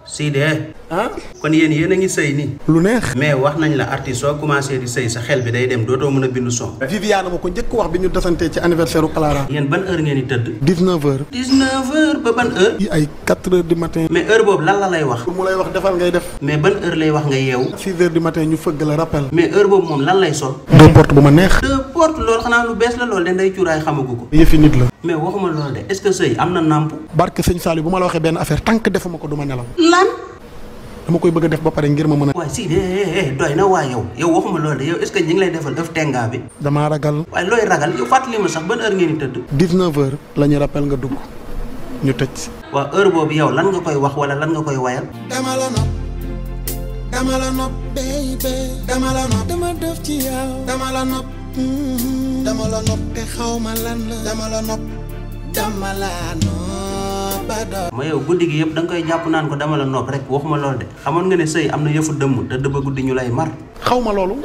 Sidi ah kon yéen a ngi sëy nii. lu neex. mais wax nañ la artiste soo commencé di sëy sa xel bi day dem dootoo mën a bindu son. Viviane ma ko njëkk wax bi ñu desantee ci anniversaire u Clara. yéen ban heure ngeen di tëdd. 19h. 19h ba ban heure. yi ay 4h du matin. mais heure boobu lan la lay wax. mu lay wax defal ngay def. mais ban heure lay wax nga yeewu. 6h du matin ñu fëgg la rappel. mais heure boobu moom lan lay sol. deux porte bu ma neex. deux porte loolu xanaa lu bees la loolu de nday cuuraay xamagu ko. yëfi nit la. mais waxuma loolu de est-ce que sëy am na nàmp. barke sëñ Saliou bu ma la waxee benn affaire tant que defuma ko du ma nelaw. lan. dama koy bëgg a def ba pare ngir ma mën a. waaye Sidi doy na waa yow waxuma loolu de yow est-ce que ñi ngi lay defal ëf tengaa bi. damaa ragal. waaye looy ragal yow fàttali ma sax ban heure ngeen di tëdd. 19h la ñu rappel nga dugg ñu tëj. waaw heure boobu yow lan nga koy wax wala lan nga koy wayal. dama la nopp baby dama la nopp dama def ci yow dama la nopp te xaw ma lan la dama la nopp ba doon. ma yow guddi gi yëpp da nga koy jàpp naan ko dama la nopp rek waxuma loolu de xamoon nga ne sëy am na yëfu dëmm te dëbb guddi ñu lay mar. xaw ma loolu.